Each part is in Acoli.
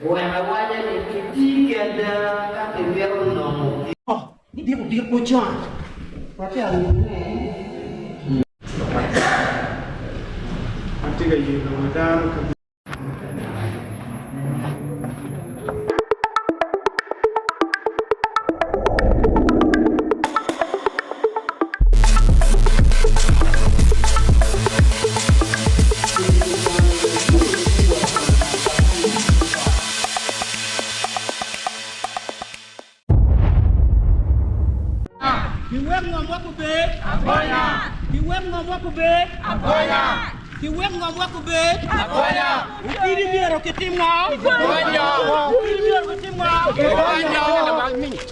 Wek awaca ni kiti ki ada ka kimito nongo gin. Atye ka yelo wa dano ka. Kiwek ngom wek obed agonya. Kiwek ngom wek obed agonya. Kiwek ngom wek obed agonya. Okidi myero kitim ngo? Kigonyo. Okidi myero kitim ngo? Kigonyo.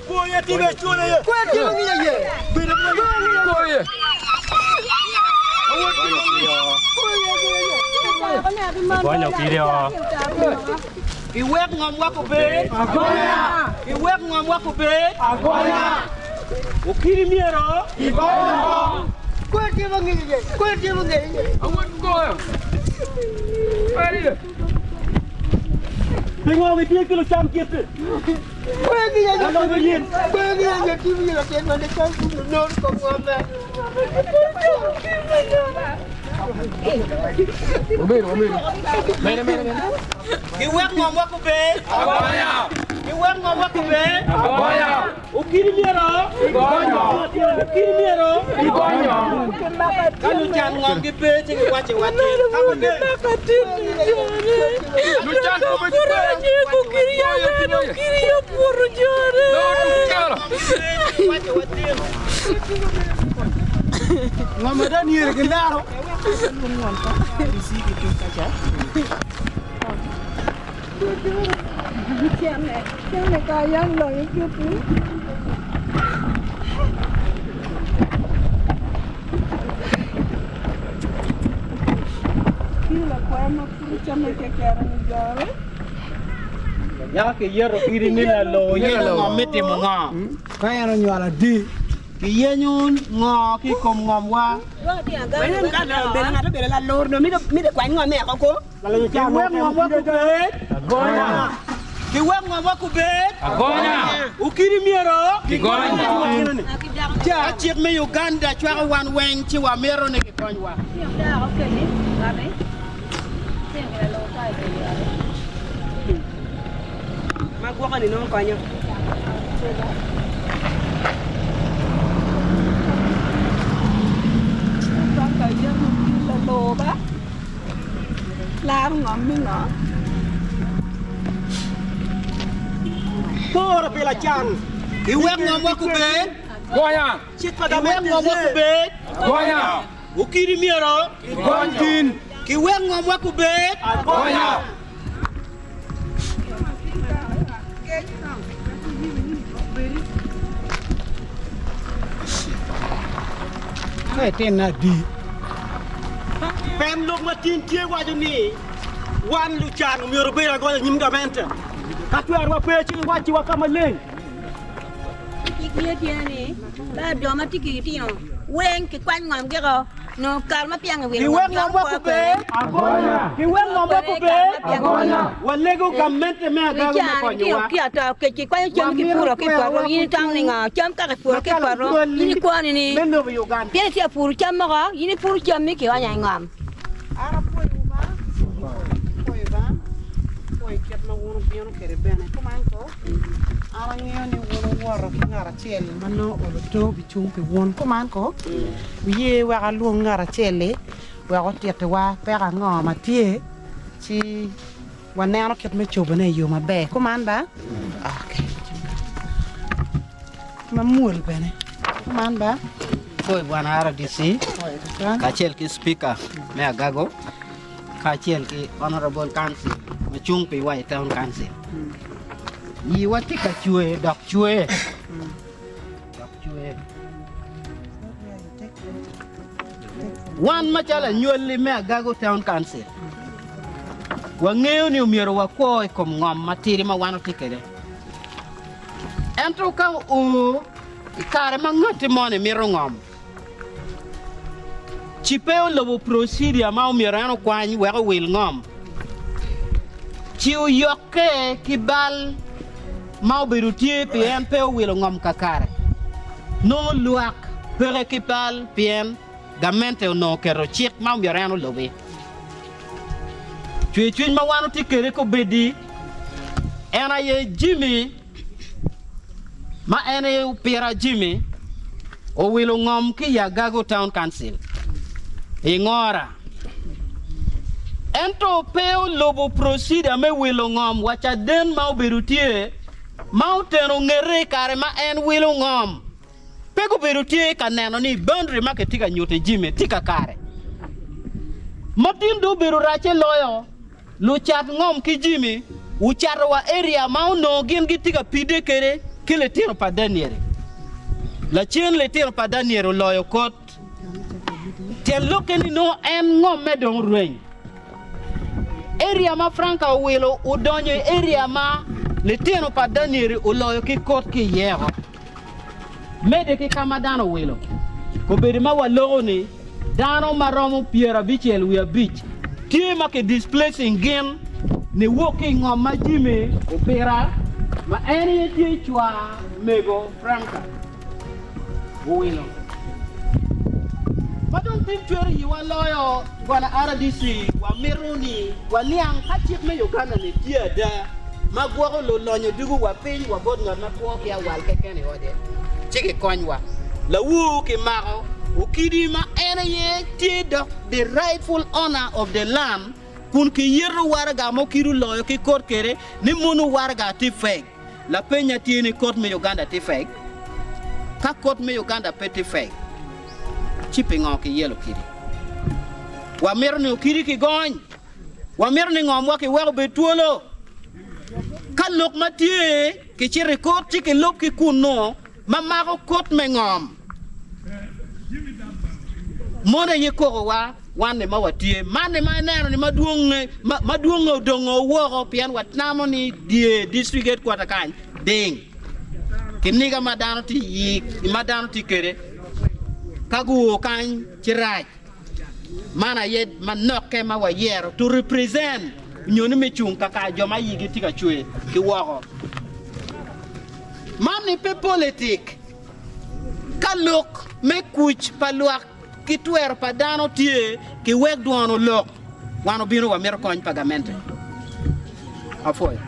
Koye tibe cule ye. Koye tibe ngiye ye. Bedo koye. Gonyo okidi o. Iwek ngom wek obed agonya. Iwek ngom wek obed agonya. Okidi myero kigonyo. Kwer tye ma ngeyo ye. Kwer tye ma ngeyo ye. Awot goyo. Pari. Pingo gitye ki lucam kit-ti? Kwer ki ye. Alonyo yin. Kwer ki ye ye tye ma latin ma nicam nor kom ngom me. Mene mene mene. Giwek ngom wek obed Agonya. Giwek ngom wek obed Agonya. Okidi myero Kigonyo. Okidi myero Kigonyo. Ka lucan ngom gipe ci giwaco iwaci ka gudeng. Lucan kome Ngom ada nire ki laro. Yaka kiyeto kidi ni laloo yenyo ngom me timo ngo? Ka en onywalo adi? Kiyenyo ngo ki i kom ngomwa? Kiwek ngomwa kubed Agonya. Kiwek ngomwa kubed Agonya. Okidi myero Kigonyo. Ka cik me Uganda cwako wan weng ci wamito ni kikonywa. Ma gwoko ni nongo konyo. Laro ngom me ngo? Poro pi lacan. Iwek ngom wa kubed. Gonya. Iwek ngom wa kubed. Gonya. Okidi myero. Kigony. Kiwek ngom wa kubed. Gonya. Ka itinne adi? Pen lok ma tin tye waco ni wan lucan omyero obed agonya i nyim gamente. Ka twerwa pe ci giwacciwa ka maleng. Cik tye tye ni ka jo ma tye ki litino weng kikwany ngom giko nongo kare ma piang iwilo Kiwek ngom wek obed agonya. Kiwek ngom wek obed agonya. Walego gamente me agago me konyowa. Ki ata kec kikwanyo cam ki puro ki poto in itamo ni ngo cam kaka ipuro ki poto in ikwo ni ni Me lobo Uganda. pien itye ka puro cam moko in ipuro cammi ki onya i ngom. An apwoyowu ba, apwoyo ba, apwoyo kit ma wun wubino kwede bene kuman ko. An angeyo ni wun wuwoto ki ngat acel ma nongo olo to bicung pi wun. Kuman ko, wuye wek alwong ngat acel-li wek otittiwa peko ango ma tye, ci waneno kit me cobone i yo maber. Kuman ba? Ok. Mamwol bene. Kuman ba? Pwoyo bwana RDC kacel ki Speaker me Agago. kacel ki Honourable Council ma cung pi wa i Town Council. Yiwa tye ka cwer dok cwer dok cwer. Wan macalo anywalli me Agago Town Council wangeyo ni omyero wakwo i kom ngom matidi ma wan watye kwede. Ento ka oo i kare ma ngatti moni mito ngom, Ci pe olubo procedure ma omyero en okwany wek owil ngom. Ci oyokke ki bal ma obedo tye pien pe owilo ngom kakare. Nongo lwak peke ki bal pien gamente onongo oketo cik ma omyero en olubi. Cwercwiny ma wan watye kwede kobeddi en aye Jimmy ma en aye opira Jimmy owilo ngom ki i Agago Town Council i Ngora ento pe olubo procedure me wilo ngom wa caden ma obedo tye ma oteno ngete i kare ma en wilo ngom. Pe gubedo tye ka neno ni boundary ma kitye ka nyuto i jami tye kakare. Ma tin dong obedo racce loyo, lucat ngom ki jami ocato wa area ma onongo gin gitye ka pidde kwede ki litino pa Daniel. Lacen litino pa Daniel oloyo kot. Tyen lokke ni nongo en ngomme dong orweny. Area ma Franka owilo odonyo i area ma litino pa Daniel oloyo ki kot ki iye oko. Medde ki ka ma dano owilo, Kobedo ma waloko ni dano ma romo 75 tye ma ki displacing gin niwok ki i ngom ma Jimmy Opira ma en aye tye cwar mego Franka owilo. Ma dong tin cwero yiwa loyo bwana RDC wamito ni waniang ka cik me Uganda ni tye ada ma gwoko lulonyo dugu wa piny wa bot ngat ma kwo ki awal keken i ode ci gikonywa. Lawur kimako okidi ma en aye tye dok the rightful owner of the land kun kiyeto waraga ma okidi oloyo ki kot kede ni mono waraga tye fake. Lapenya tye ni kot me Uganda tye fake? Ka kot me Uganda pe tye fake ci pingo kiyelo okidi? Wamito ni okidi kigony. Wamito ni ngomwa kiwek obed twolo. Ka lok ma tye kicito i kot ci kilub ki kunnu ma mako kot me ngom. Mono aye kokowa wan-ni ma watye. Man-ni ma ineno-ni madwonge odongo woko pien watamo ni dye district headquarter kany ding. Kiniga ma dano tye kwede ka guo kany ci rac. Man aye manokke ma wayero to represent nyo ni me cung kakar jo ma igi tye ka cwer ki woko. Man ni pe politik. Ka lok me kuc pa lwak ki twero pa dano tye ki wek dwono lok, wan obino wamito kony pa gamente. Apwoyo.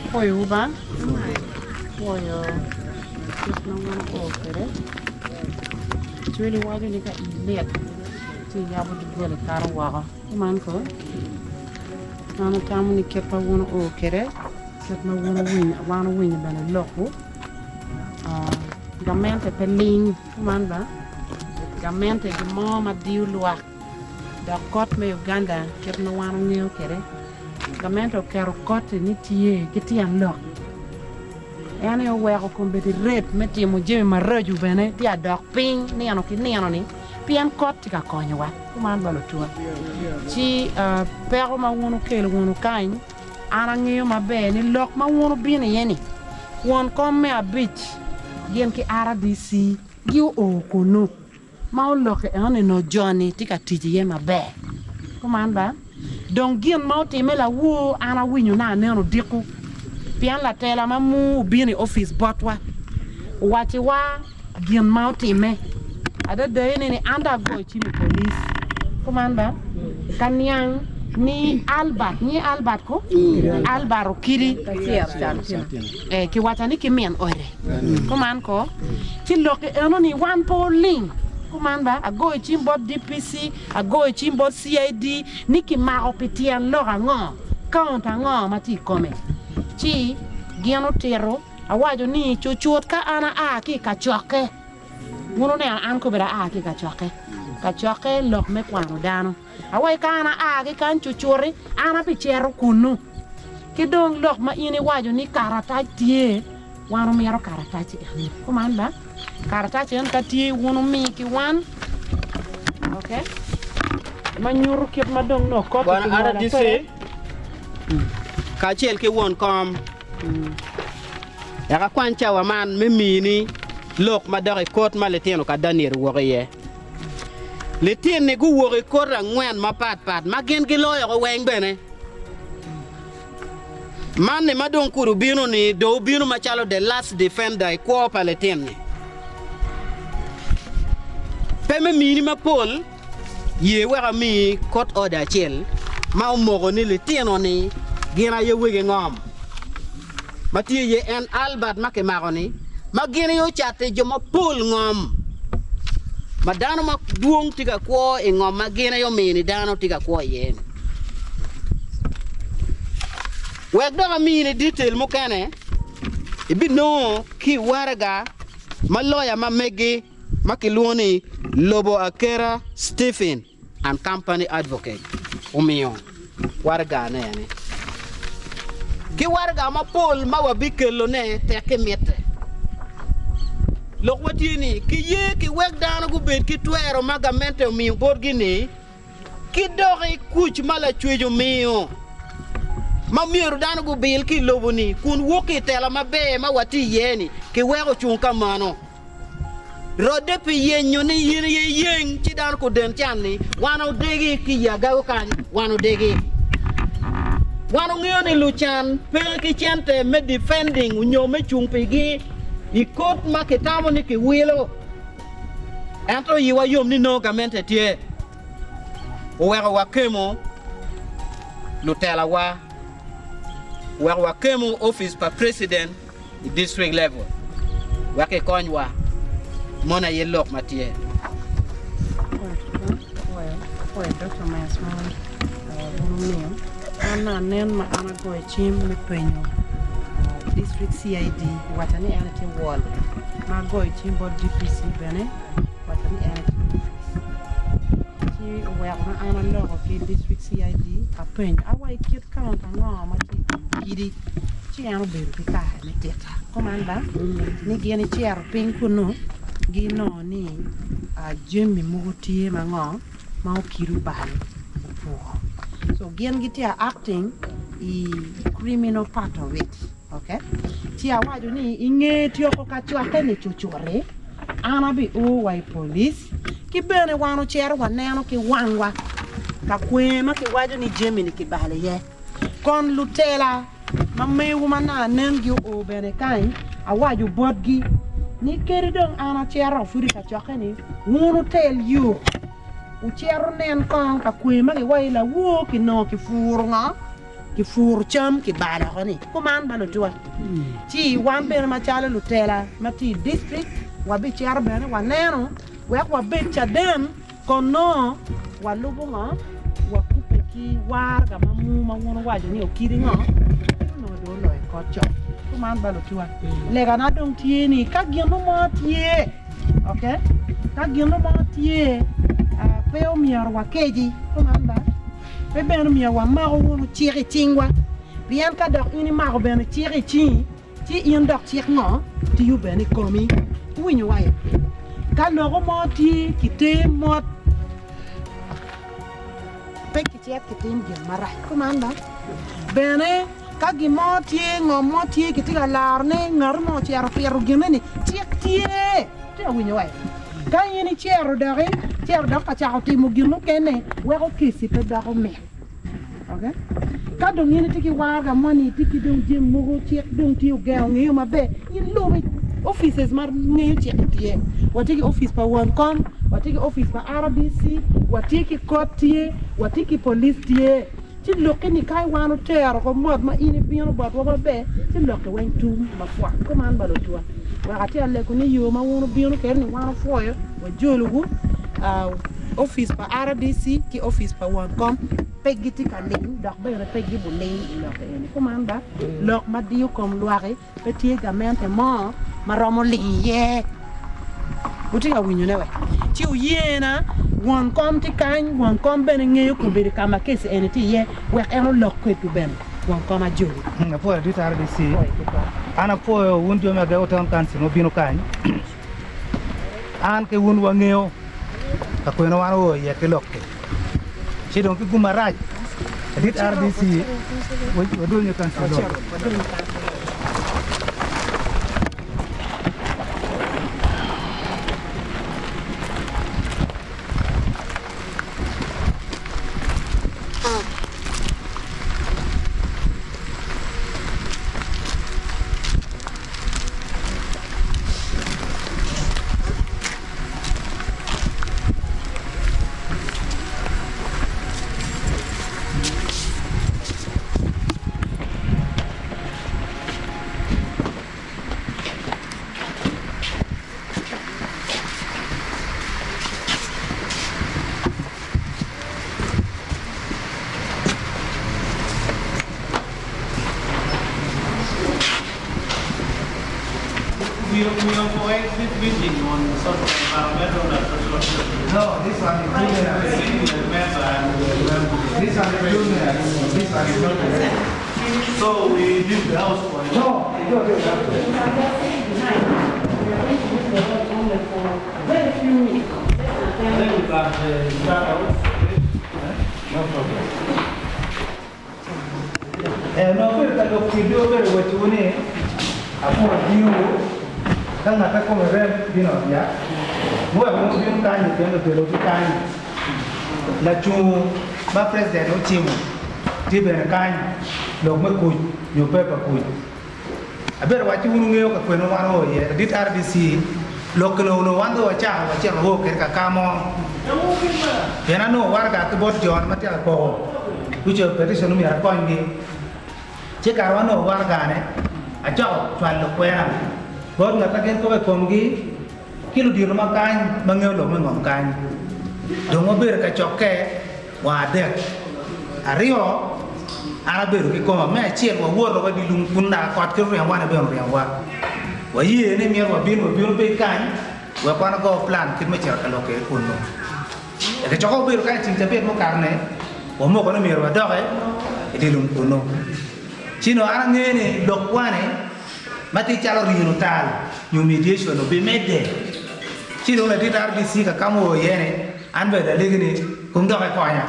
Apwoyowu ba, apwoyo kit ma wun wuo kwede. Cwiny waco ni ka ii lit ci iyabo doggola ikato woko. Kuman ko, an atamo ni kit ma wun wuo kwede, kit ma wun wuwinyo, wan owinyo bene lokwu, gamente pe ling kuman ba, gamente gin mo ma diyo lwak. Dok kot me Uganda kit ma wan wangeyo kwede, gamente oketo kot-ti ni tye ki tyen lok. En aye oweko kombeddi rate me timo jami maraco bene tye adok piny nino ki nino-ni pien kot tye ka konyowa. Kuman ba lutwa. Ci peko ma wun wukelo wunu kany, an angeyo maber ni lok ma wun wubino iye-ni, won kom me abic gin ki RDC gi oo kunu. Ma olokke enoni nongo joni tye ka tic iye maber. Kuman ba? Dong gin ma otimme lawor an awinyo na aneno odiko pien latela ma mu obino i opic botwa owacciwa gin ma otimme. Adada ene ni an dong agoyo cim i police. Kuman ba? Ka niang ni Albert, nyinge Albert ko? Albert Okidi. Eh, kiwaca ni ki min ode. Kuman ko, ci loki eno ni wan pe oling. Kuman ba, agoyo cim bot DPC, agoyo cim bot CID ni kimako pi tyen lok ango, count ango ma tye i kome. Ci gin otito, awaco ni cucut ka an aa ki i kacokke, wun wuneno an kobedo aa ki i kacokke, kacokke lok me kwano dano. Awaci ka an aa ki kany cucuti, an abicito kunnu. Ki dong lok ma in iwaco ni karatac tye, wan wamito karatac eni. Kuman ba? Karatac eni ka tye wun wumi ki wan. Okay. Ma nyuto kit ma dong nongo kot Bwana kinywala RDC kwede. kacel ki won kom wek akwany cawa man me mini lok madok i kot ma litino ka Daniel owok iye. Litini guwok i koti angwen mapatpat ma gin giloyo weng bene. Man-ni ma dong kudi obino-ni dong obino macalo the last defender i kwo pa litini. Pe me mini mapol, ye wek ami court order acel ma omoko ni litino-ni gin aye wegi ngom ma tye iye en Albert ma kimako-ni ma gin aye ocato i jo mapol ngom ma dano madwong tye ka kwo i ngom ma gin aye omini dano tye ka kwo iye-ni. Wek dok amini detail mukene, ibinongo ki i waraga ma loya ma megi ma kilwongo ni Lobo Akera Stephen and Company Advocate omiyo waragane eni. Ki waraga mapol ma wabikelone tek ki mitte. Lokwa tye ni kiye kiwek dano gubed ki twero ma gamente omiyo botgi-ni ki doki kuc ma Lacwec omiyo, ma myero dano gubil ki i lobo-ni kun wok ki i tela maber ma watye iye-ni, kiweko ocung ka mano. Rodde pi yenyo ni in aye iyeng ci dano kuden can ni wan odegi ki i agago kany, wan odegi. Wan ongeyo ni lucan pe ki cente me defending onyo me cung pigi i kot ma kitamo ni kiwilo. Ento iwa yom ni nongo gamente tye oweko wakemo lutelawa, oweko wakemo opic pa president i district level wek kikonywa. Mono aye lok ma tye. Apwoyo documents ma wun wumiyo. An anen ma an agoyo cim me penyo district CID owaca ni en tye wol ma agoyo cim bot DPC bene owaca ni en tye i opic ci oweko ma an aloko ki district CID apenyo awaci kit count ango ma tye i kom Okidi ci en obedo ki kare me tita kuman ba ni gin icito piny kunu ginongo ni jami mogo tye ma ngo ma Okidi obalo opuko so gin gitye a acting i criminal part of it ok ci awaco ni inge tyeko ka cwakke ni cucuti an abi o wa i police ki bene wan ocito waneno ki wangwa ka kwer ma kiwaco ni jami ni kibalo iye kon lutela ma mewu ma naka nengi oo bene kany, awaco botgi ni, Kadi dong an acito pud i kacokke-ni, wun wutel yo, wucit wunen kong ka kwer ma giwaco ni lawor kinongo kipuro ngo? Kipuro cam kibalo oko-ni. Kuman ba lutuwa? Ci wan bene macalo lutela ma tye i distrik wabicito bene waneno wek wabed caden. Kon nongo walubo ngo? Wakubbe ki waraga ma mu ma wun wuwaco ni okidi ngo? Okidi onongo dong oloyo kot con. Kuman ba lutuwa, legana dong tye ni ka gino mo tye, ok, ka gino mo tye, pe omyero wakeji. Kuman ba, pe bene omyero wamako wunu cik i cingwa, pien ka dok in imako bene cik i cingi, Ci in dok cik ngo tiyo bene i komi? Iwinyo wayo? Ka loko mo tye kiter mot, pe kicit kitim gin marac. Kuman ba? Bene ka gin mo tye, ngom mo tye kitye ka larone, ngat mo ocito opito ginne-ni, cik tye. Itye ka winyo wayo? Ka in icito doki, icito dok ka cako timo gin mukene, weko keci pe doko mit. Ka dong in itye ki waraga moni, itye ki dong jami mogo cik dong tye ogengo ngeyo maber, in lubi offices ma ngeyo cik tye. Watye ki office pa won kom, watye ki office pa RDC, watye ki kot tye, watye ki police tye. Ci lokki ni ka wan otero ko mot ma in ibino botwa maber, ci lokki weng tum mapwot. Kuman ba lutwa, wek atye alego ni yo ma wun wubino kwede ni wan wapwoyo, wajolowu. Opic pa RDC ki opic pa won kom pe gitye ka ling dok bene pe gibuling i lok eni. Kuman ba, lok ma diyo kom lwaki pe tye gamente mo ma romo ling iye. Wutye ka winyone we? Ci wuyena, won kom tye kany, won kom bene ngeyo kobedo ka ma keci eni tye iye wek en olok kwedwu bene. Won kom ajoli. Apwoyo ladit RDC. An apwoyo wun jo me Agego Town Council ma wubino kany. An ki wun wangeyo ka kwene wan oo iye ki lok-ki. Ci dong ki gum marac, ladit RDC wadonyo i kancil dong. We, we organize this meeting on sort of environmental and social issues. No, this one is junior. Senior member and This one is junior. This one is not. So we leave the house for you. No, you don't have to. Then we can start out. No problem. Eh, no, pero ka lok ki do pero wetu ni apo biu ka ngata ko rem bino ya. Mo mo bino kanyi kendo telo ki kanyi. La chu ma president ochimo ti bene kanyi lok me kuc nyo pe pa kuc. Aber wachi unu ng'eyo ka kweno wan o ye dit RDC lok no no wan do wacha wachero ho ker ka kamo. Pien ano warga ki bot John ma tye ka koko gucoyo petition ni myero akonygi ci kare ma onongo wargane acako cwalo kwena bot ngat ma gin koko i komgi ki ludito ma kany ma ngeyo lok me ngom kany. Dong wabedo ka cokke wa adek, aryo an abedo ki koma, me acel wawoto wa dye lum kun naka kot ki ryemwa ni bene oryemwa. Waye ni myero wabin wabino bed kany wek wan wago plan kit me cito ka lok kwede kunnu. Ento cokke wabedo kany i ceng cabit mukato-ni, wamoko ni myero wadoki i dye lum kunnu. Ci nongo an angeyo ni lokwa-ni ma tye calo rino tal nyo mediation obimedde. Ci dong ladit RDC ka ka ma oo iye-ni, an bene alegi ni kom dok ikonya.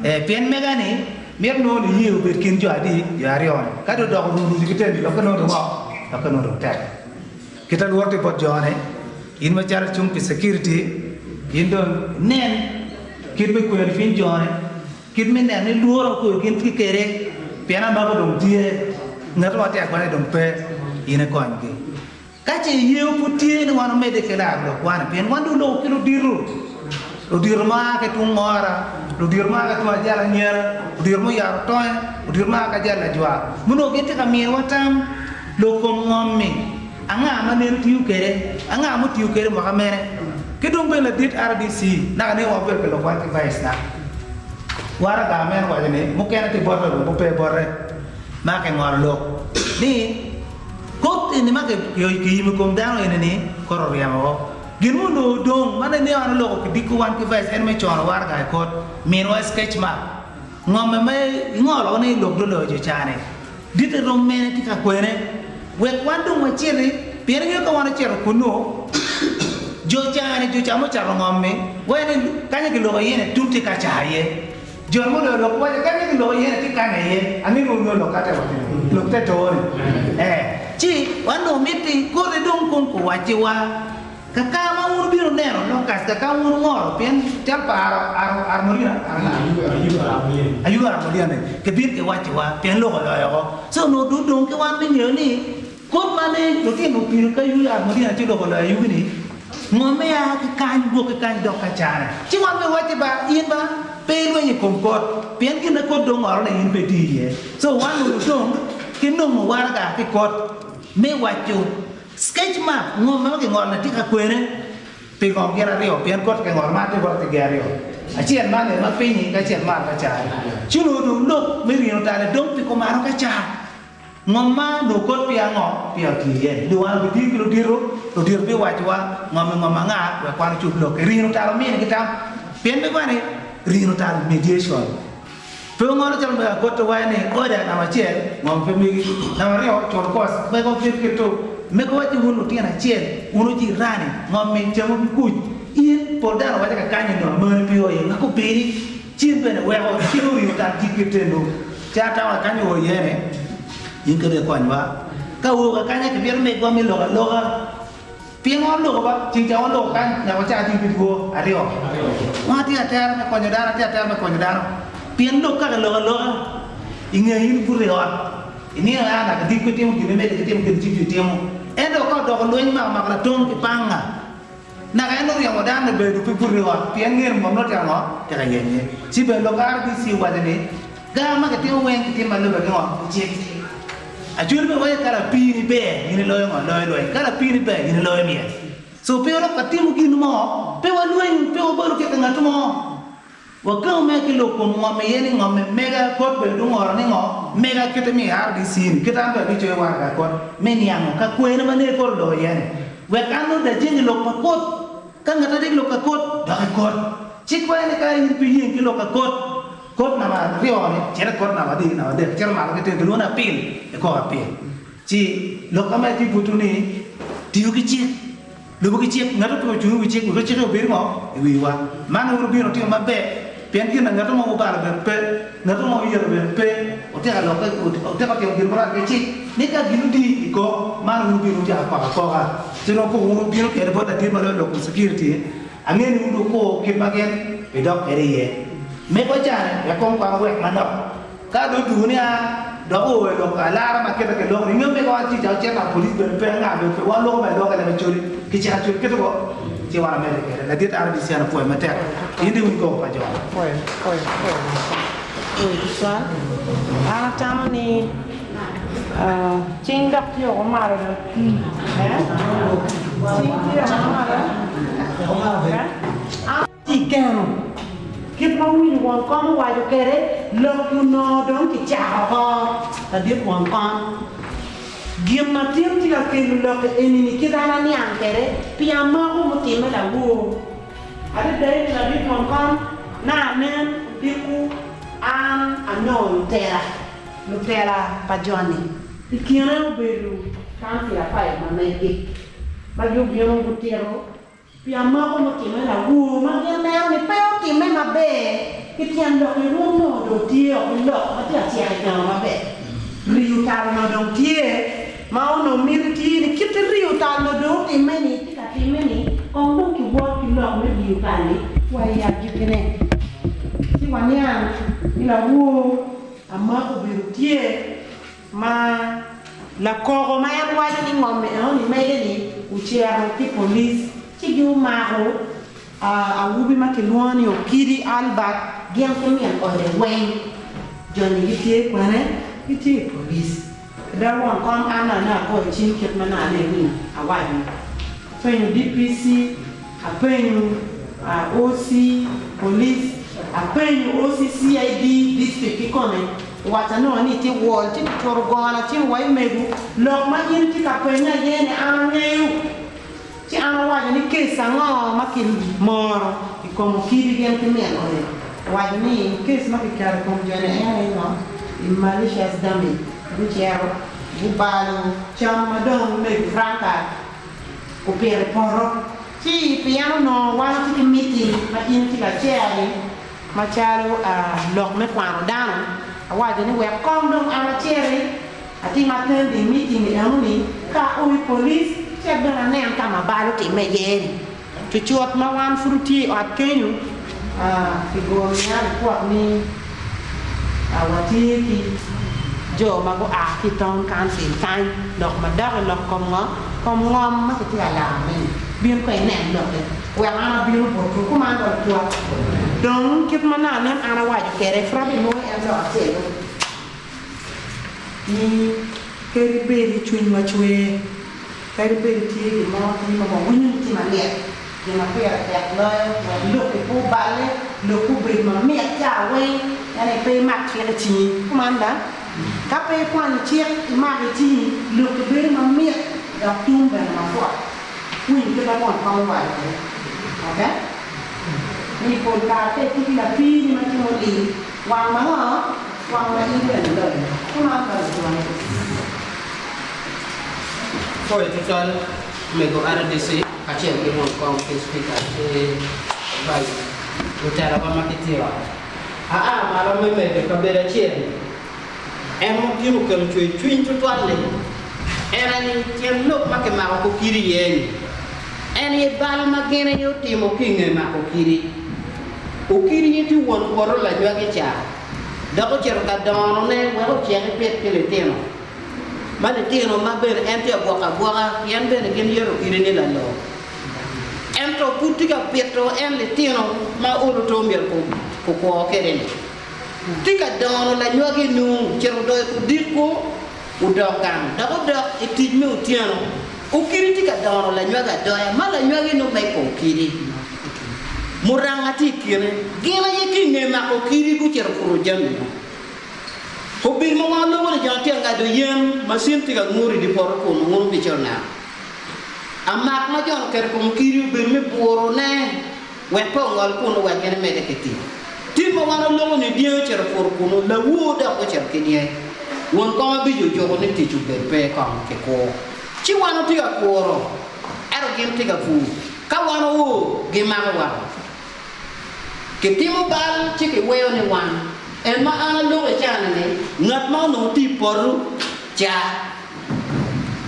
Ee, pien mega-ni mito nongo niye obed kin jo adi? Jo aryo-ni. Ka dong odoko ruruc ki teni, lokke nongo dong ngo? Lokke nongo dong tek. Kit alworo tye bot jone, in macalo icung pi security, in dong inen kit me kwero cwiny jone, kit me neno ni lworo ma gin tye kwede, pien amako dong tye, ngat mo tye agonya dong pe, in ikonygi. Ka ce iyewu pud tye ni wan omedde ki laro lok wan-ni, pien wan dong oloko ki ludito, ludito ma a ki tung ngora, ludito ma a ki tung ajal anyira, ludito muyaro tonge, ludito ma a ki ajal lajwa, munongo gin tye ka miniwa tam. Lok kom ngom-mi, anga ma nen tiyo kwede? Anga mutiyo kwede mwaka mene? Ki dong bene ladit RDC naka ne wabedo ka lok wan ki vice na. Waraga meno waco ni mukene tye bote dong pe bote ma kingolo lok ni kot eni ma kiyimo i kom dano eni ni kot oryemo woko. Gin ma onongo odong ma ne wan oloko ki diko wan ki vice en me cono waraga i kot minwa sketch map ngomme ma ingolo ni lok dong oloyo jo cani. Ditte rom mene tye ka kwene? Wek wan dong waciti, pien ingeyo ka wan ocito kunnu, jo ca-ni, jo ca mucato ngom-mi, waco ni, 'Kanya kiloko iye-ni tut tye ka ca iye. Jo muloyo lok waco, 'Kanya kiloko iye-ni tye kanya iye. Angeyo ni wungeyo lok ka te waco-ni, lok te to-ni. Ee, ci wan dong mitti koti dong kong kuwacciwa. Kaka ma wun wubino neno locust, kaka wun wungolo, pien cal pa Armorina, Ayuba Armorina-ni, kibino kiwacciwa, pien lok oloyo woko. Ci onongo dong odong ki wan me ngeyo ni kop ma ne lutino opino ki Ayuba Armorina ci lok oloyo Ayubi-ni, ngo me a ki kany wok ki kany dok ka cane. Ci wan bene wacci ba, in ba, pe ilwenyo i kom kot, pien gin ma kot dong ongolo-ni in pe itiyo iye. Co wan onongo dong ki nongo waraga ki kot me waco Sketch map, Ngom ma kingolo-ni tye ka kwene pi ngom gin aryo pien kot kingolo man tye bot gin aryo, acel man aye ma pinyi ki acel man ka car. Ci onongo dong lok me rino tale dong pi kumalo ka car. Ngom ma onongo kot pi ango? Pi ot tye iye ni. Dong wan obitiyo ki ludito, ludito biwacowa ngom i ngom anga wek wan ocub lok-ki. Rino tal ominigi tam pien pe kwani rino tal mediation. Pe wungolo calo mego agotta waco ni, Oda namba acel, ngom pe megi, namba aryo, cul koc, mego kit ki tuk, mego wacci wun lutino acel, wun ojirani, ngom-mi camo ki kuc. In, pol dano waco ka kany onongo amani pe o iye, wek obedi, ci in bene weko cen oringo tal jik ki tenu. Ci atamo ka kany oo iye ni, in kadi ikonywa. Ka oo ka kanya kimito megwa me lok aloka. Pingo waloko ba? Ceng ca waloko kany nyaka wacak atir pi dyewor aryo. Wan atye atera me konyo dano, atye atera me konyo dano. Pien lok kaka lok aloka, i nge in ibuto i ot, inino aa naka diko itimo gin me medde ki timo gin ci itimo. Ento ka odoko lweny ma omako latong ki panga, naka en oryemo dano ni bedo pe buto i ot pien ngeno ngom nongo tye ka ngo? Tye ka yenye. Ci bene lok RDC owaco ni Gar ma kitimo weng kitimo ma lube ki ngo? Ki cik. Acholi bene waco ka lapini ber in iloyo ngo? Iloyo lweny. Ka lapini ber in iloyo myel. So pe walok ka timo gin mo, pe walweny, pe wabalo kit ka ngat mo. Wakemo mere ki lok kom ngom iye ni ngom me mega kot bene dong oro ni ngo mega kite mi RDC ni kite an bene abicoyo waraga kot me niango ka kwene ma ne kot oloko iye ni wek an nongo dajeng i lok pa kot ka ngat adek lok ka kot dok i kot cik waco ni ka in pe iyeng ki lok ka kot kot namba aryo ni cit i kot namba adek namba adek cito malo ki tyen kilwongo ni apil i kor apil ci lok ka mere tye butu ni tiyo ki cik. Lubo ki cik, Ngat otuko ocung i wi cik, wek cike obed ngo? I wiwa. Man wun wubino wutimo maber, pien gin na ngat mo obalo bene pe, ngat mo oyeto bene pe, otyeko lokke, otyeko timo gin marac ki cik, ni ka gin odi i kok, man wun wubino wutyeko akoko akoka. Ci dong koko wun wubino kwede bot ladit ma loyo lok kom security, angeyo ni wun wukur kit ma gin bidok kwede iye. Mego cani, wek kong kwan owek manok. Ka dong odwogo ni a dok oo i lok alara ma kite ki loko ni nyo mego wan tica ocito ka police bene pe anga bene pe wan loko mere loka leb acholi ki cik acholi kite ko ci wan amede kede ladit RDC an apwoyo matek in dong iwiny koko pa jo. Apwoyo, apwoyo, apwoyo woko. Apwoyo tutwal. An atamo ni cing dok tye oko malo do. Eh? Cing tye oko malo. Eh? Ci keno, kit ma winyo won kom owaco kwede, lok-ki onongo dong kicako oko. Ladit won kom, gin ma tin tye ka kelo lok eni-ni kit an aniang kwede, pi amoko mutimme lawor. Adada ni ladit won kom, na anen odiko an anongo lutela, lutela pa jo-ni. I kine obedo kancila paip ma megi, ma gubino gutito Pi amoko mutimme lawur ma gin neno ni pe otimme maber ki tyen lok i rwom nongo dong tye o ki lok ma tye acek i keno maber. Riyo tal onongo dong tye ma onongo miti tye ni kit riyo tal onongo dong otimme ni tye ka timme ni kong dong ki wot ki lok me riyo tal ni wa i agikki ne. Ci waniang ni lawur amoko obedo tye Ma lakoko ma en waco ni ngom enoni mege ni ocito ki police ci gi omako awobi ma kilwongo ni Okidi Albert gin ki min ode weng joni gitye kwene gitye i police ada won kom an nongo agoyo cim kit ma nongo aneno ni awaco ni apenyo DPC apenyo OC police apenyo OC CID district kikome Owacca nongo ni itye wol ci cuto gona ci wa i mego lok ma in itye ka penya iye ni an angeyo. Ci an awaco ni case ango ma ki moro i kom Okidi gin ki min ode. Owaco ni case ma kiketo i kom joni en aye ngo? I malicious damage. Gucito gubalo cam ma dong mego Franka opito i poto. Ci pien onongo wan watye ki meeting ma in itye ka chair-ri, Macalo lok me kwano dano, awaco ni wek kong dong an aciti atim attending meeting enoni ka ao i police cit bene anen ka ma bal otimme iye ni. Cucut ma wan pud otye i ot kenyo, kigo miya ripot ni watye ki jo ma gua ki i town council kany lok madok i lok kom ngo? Kom ngom ma kitye ka laro-ni. Bin kong inen lokke. Wek an abino botwu kuman dong twak. Dong kit ma naka nen an awaco kwede, pud abinwoyo en lok acel-lu, ni kadi bed i cwinywa cwer, kadi bed tye gin mo tye ma wawinyo ni tye malit, gin ma pire tek loyo wek lokki pe oballe, lokki obed mamit ca weng, en aye pe imak cik i cingi. Kuman ba, ka pe ikwanyo cik imak i cingi, lokki bedo mamit dok tum bene mapwot. Winy kit ma won kom owaco kwede. Ok? Ni pol kare ka itye ki lapini ma timo lim, wang ma ngo? Wang ma in bene iloyo. Kuman ka lutwone. Pwoyo tutwal mego RDC kacel ki won kom ki speaker ki vice lutela wa ma gitye ot. Aa malo me medo i kabedo acel. En ma gin okelo cwercwiny tutwal-li, en aye tyen lok ma kimako ki kidi iye-ni. En aye bal ma gin aye otimo ki i nge mako kidi. Okidi aye tye won poto lanywagi ca, dok ocito ka donone wek ocek epit ki litino, ma litino ma bene en tye ka gwoko agwoka pien bene gin yeto okidi ni lalor. Ento pud tye ka pito en litino ma olo to myero kukwo kwede-ni. Tye ka dono lanywagi nung, cito odoyo kudiko, odok gang, dok odok i tic me otyeno. Okidi tye ka dono lanywagi adoya, ma lanywagi nongo meko okidi. Muranga tye i kine. Gin aye ki i nge mako kidi gucito puro jami-nu. Obedo ma wan lubo ni jo tye ka ngado yen, macin tye ka ngur i dye poto kun wun wubicito neno. Amak ma Jon oketo i kom kidi obedo me burone wek pe ongol kunnu wek gin emedde ki tic. Tim ma wan waloko ni dyangi ocito puro kunnu, lawur dok gucito ki dyangi. Won kom abic ojuko ni tic obed pe kong kikur. Ci wan watye ka kuro, ento gin tye ka pur. Ka wan oo, gimakowa. Kitimo bal ci kiweyo ni wan. En ma an aloko i caa-ni ni, ngat ma onongo tye i poto ca,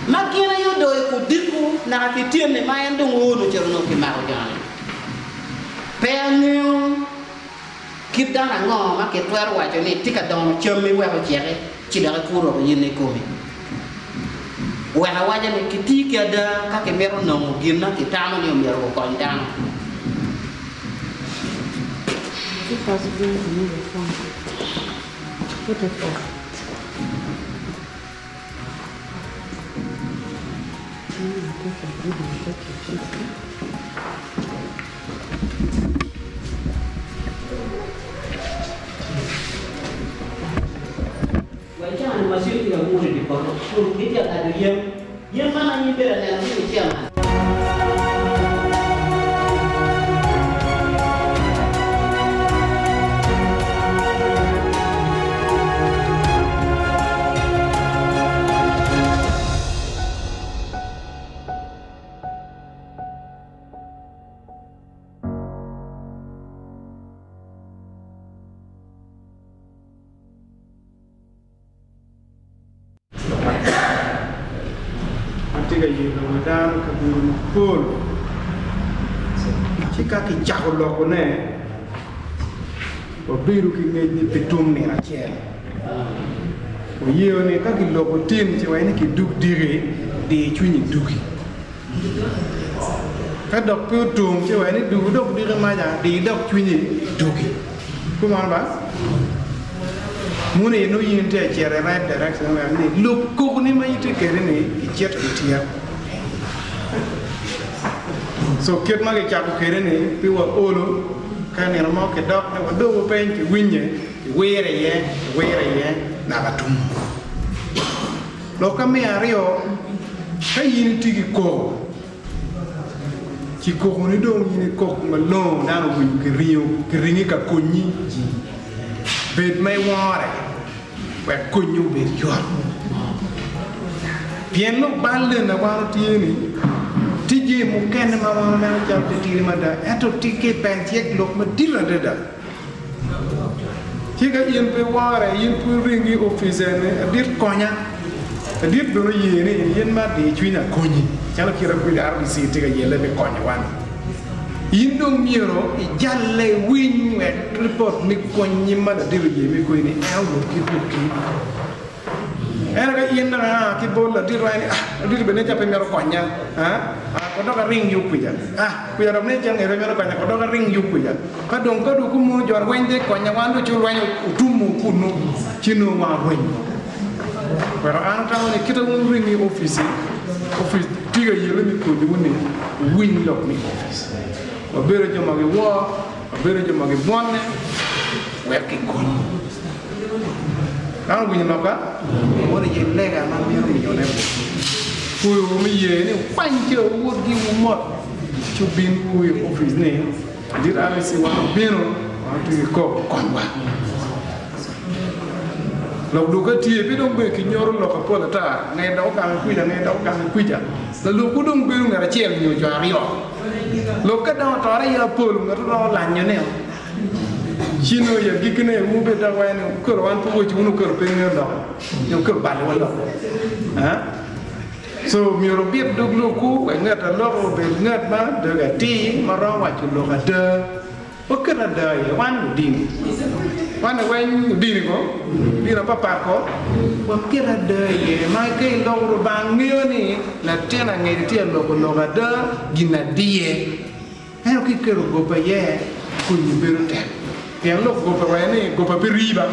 ma gin aye odoyo kudiko naka ki tyene ma en dong oo nongo cito onongo kimako joni. Pe angeyo kit dano ango ma kitwero waco ni tye ka dono cammi wek ociki ci dok ipur woko in ikomi. Wek awaca ni kiti ki ada ka kimito nongo gin ma kitamo ni omyero gukony dano. Wa i caa-ni macin tye ka ngur i dye poto kun gitye ka ngado yen. Yen man aye ibedo ka neno ki i chairman. Atye ka yelo wa dano i kabedo mapol ci ka kicako lokone wabedo ki ngec ni pe tum nino acel. Wayeo ni ka kiloko tin ci waye ni kidug diki dir cwinyi dugi. Ka dok pe otum ci waye ni dugu dok diki maca dir dok cwinyi dugi. Kumeno ba? Muni nongo in itye ka cito i right direction wek ni lub kokoni ma itye kwede ni icit ityek. So kit ma kicako kwede ni pe waolo ka nino mo kidok ni wadogo piny kiwinye kiwire iye kiwire iye naka tum. Lok me aryo, ka in itye ki koko, ci kokoni dong in ikok malongo dano owinyo kiringo kiringi ka konyi, bed ma iwore wek konyi obed yot. Pien lok bal lena wan otye ni tye jami mukene ma wan waneno calo titidi mada ento tye ki pen cik lok madit adada. Ci ka in pe iwore, in pud iringi i opic eni, adit konya. Ladit bene oye ni in ma diyo cwiny akonyi, calo kit ma kwede RDC tye ka yelle me konyowa ni. In dong myero ijalle iwiny wek ripot me konyi ma ladit oye me konyi ni en olub kit lub ki. Ento ka in dok ia ki bot ladit iwaco ni, Ah, ladit bene nen calo pe mito konya, ah, kong dok aring yub kwica, ah, kwica dok nen calo ngete pe mito konya, kong dok aring yub kwica. Ka dong ka dong kumono jo rweny te konya, wan dong ci olwenyo otumo kunnu, ci nongo wan orwenyo. Weko an atamo ni kite wun wuring i opic-ci, opic tye ka yelle me konyowu ni wuwiny lok me opic. Wabedo jo ma giwor, wabedo jo ma gibwonne wek gikonywu. Dano owinyo lokka? Wun aye lega ma amito miyone botwu. Pwoyowu me ye ni wukwany jo wutgi wumot ci wubin wu i opic ni, Ladit RIC wan obino, wan watye ki kok, konywa. Lok dong ka tye, pe dong bedo ki nyoro lok mapol ata, nge dok ogamo kwica, nge dok ogamo kwica. Lalokwu dong bedo ngat acel nyo jo aryo. Lok ka dong otore iye mapol, ngat romo lanyone. Ci nongo i agikkine wun wubed dok iwaco ni, Wukelo wan pe weco, wun wukelo pe ingeyo lok, nyo wukelo balowa lok. So myero wubit dog lokwu wek ngat a loko obed ngat ma doge atir, ma romo waco lok ada. Waket ada iye, wan ludini. Wan weng ludini ko, dini mapapat ko, waket ada iye ma ka iloko Rubanga ngeyo ni latin angec tye ka loko lok ada, gin adiye. Ento ka iketo goba iye, konyi bedo tek. Pien lok goba waco ni goba pe rii ba.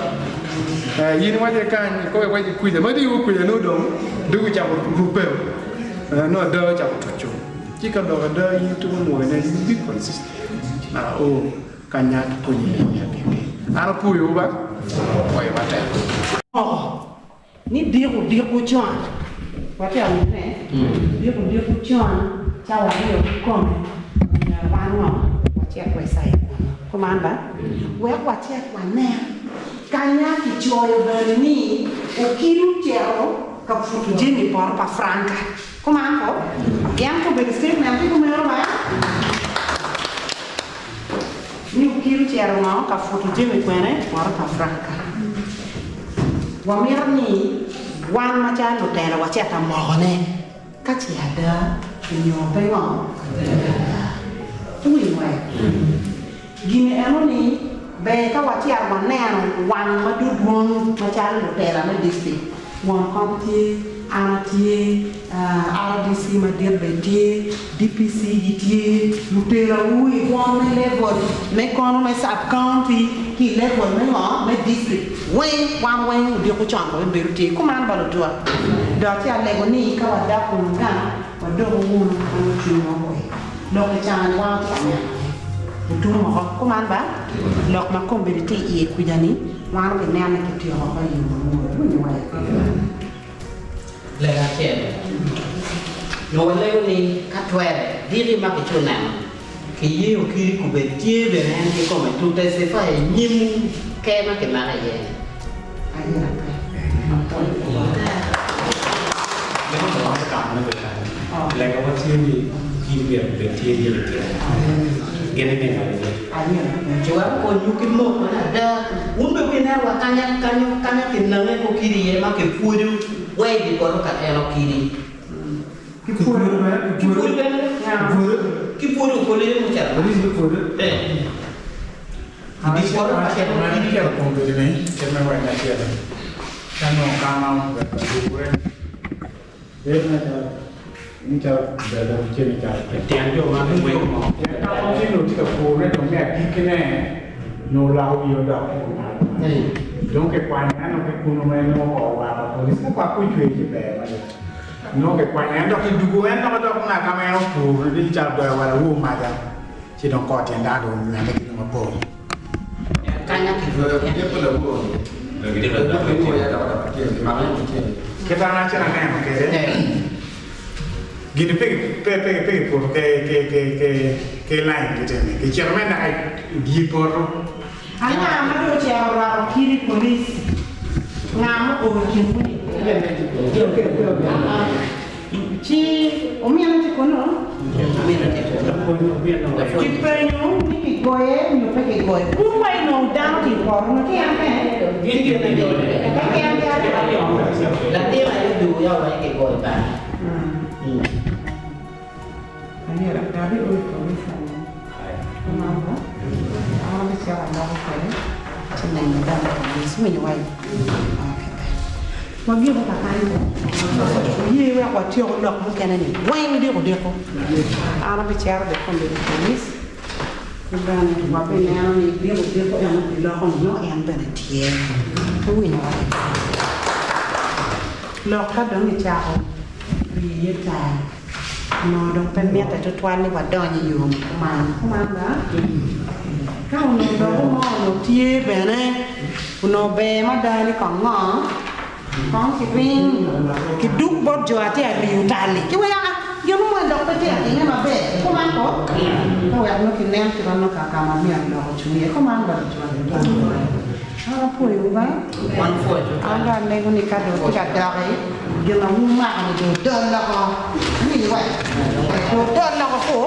Eh, in iwaco kany, ikobo iwaco kwica, ma dong iwo kwica nongo dong dog ocako rubbe, eh, nongo ada ocako tuco. Ci ka lok ada in itwero nwoyone, you be consistent. Naka o kanya ki konyi lim me agikki. An apwoyowu ba, apwoyo matek. Moko ni diko diko con, watye awinyo ne, diko diko con cawa aryo kikome omyero wan ngo wacit wa i cayi kunu. Kuman ba? Wek wacit wanen kanya kicoyo bene ni Okido ocito ka puto jami i poto pa Franka. Kuman ko? Pien kobedo statement tye kumeno ba? Ni Okido ocito ngo ka puto jami kwene i poto pa Franka. Wamito ni wan macalo lutela wacit ka mokone ka ce ada onyo pe ngo? Pe ada. Iwinyo wek? Gin eno ni ber ka wacito waneno wang ma dwodwong macalo lutela me district, won kom tye, an atye, RDC madit bene tye, DPC gitye, lutela wu i rwom me level me kono me sub county ki i level me ngo me district weng wan weng odiko con wabibedo tye kuman ba lutua dok ci alego ni ka wadok wunu gang wadoko wunu ma nongo cwinywa okwe. Lok i canga-ni wan watye ka nenone otum woko. Kuman ba, lok ma kombeddi tye iye kwija-ni, wan wabinene ki tyeko woko i yo mamwol. Iwinyo wai? Lega acel. Nongo walego ni ka twere, diki ma kicu neno, kiye okiri kubed tye bene en kikome to testify i nyimwu ke ma kimako iye-ni. Ayera pe. Apwoyo kwo. Lega wa tye ni in myero obed tye gin i tyene. Gin imito iye. Ci wek okonywu ki mok ma ada, wun bene wubineno wa kanya kanyo kanya kinange ki okiri iye ma kipwodo wa i dye poto ka en okiri. Kipwodo bene, Kipwodo bene, kipwodo okole mucito malo. Eh. I dye poto ka en okiri. Bedo macalo ni calo bedo cen calo pe. Tyen jo ma gingweco moo. Pien ka tye nongo tye ka purne dong me agikkine nongo oloko wiye odok ki kumalo dong kikwanyo en ki kunu ma en nongo oo war pa police ka kwak ocwe ci ber mada nongo kikwanyo en dok kidugo en dok odok nga ka ma en opur ni calo doyo wala woo maca ci dong kor tyen dano dong onywene ki dong mapol. Kanya kidugo en. Kit an acel aneno kwede, gini pe kiputo ki lain gitye-ni, kicito mere naka i dye poto. Anga ma dong ocito orwako kidi i polic? Nga ma oo i kinwu-ni? Ci omine tye kunnu? Kipenyo ni kigoye nyo pe kigoye. Kun wa inongo dano tye i poto nyo tye en kene? Latin aye odugo ya wek kigoyo bene. Wagiko kakany ko, oye wek watyeko lok mukene ni weng diko diko. An abicito bene kombeddi i police ki bene wabineno ni diko diko en obiloko ni nongo en bene tye. Iwinyo wa? Lok ka dong icako riye kare onongo dong pe mitte tutwal ni wadony i yo ma kuman. Kuman ba? Ka onongo loko mo onongo tye bene, onongo ber mada ni kong ngo? Kong kiring, kiduk bot jo atye ariyo tal-li. Ki wek aa, gin mo dok pe tye ka timme maber. Kuman ko? Ka wek nongo kinen kit ma nongo kaka ma myero lok ocung iye. Kuman ba lucwal? An apwoyowu ba. An dong alego ni ka dong tye ka doki, gin ma wumako-ni dong odol loko. Iwinyo wek? Dong odol loko ku.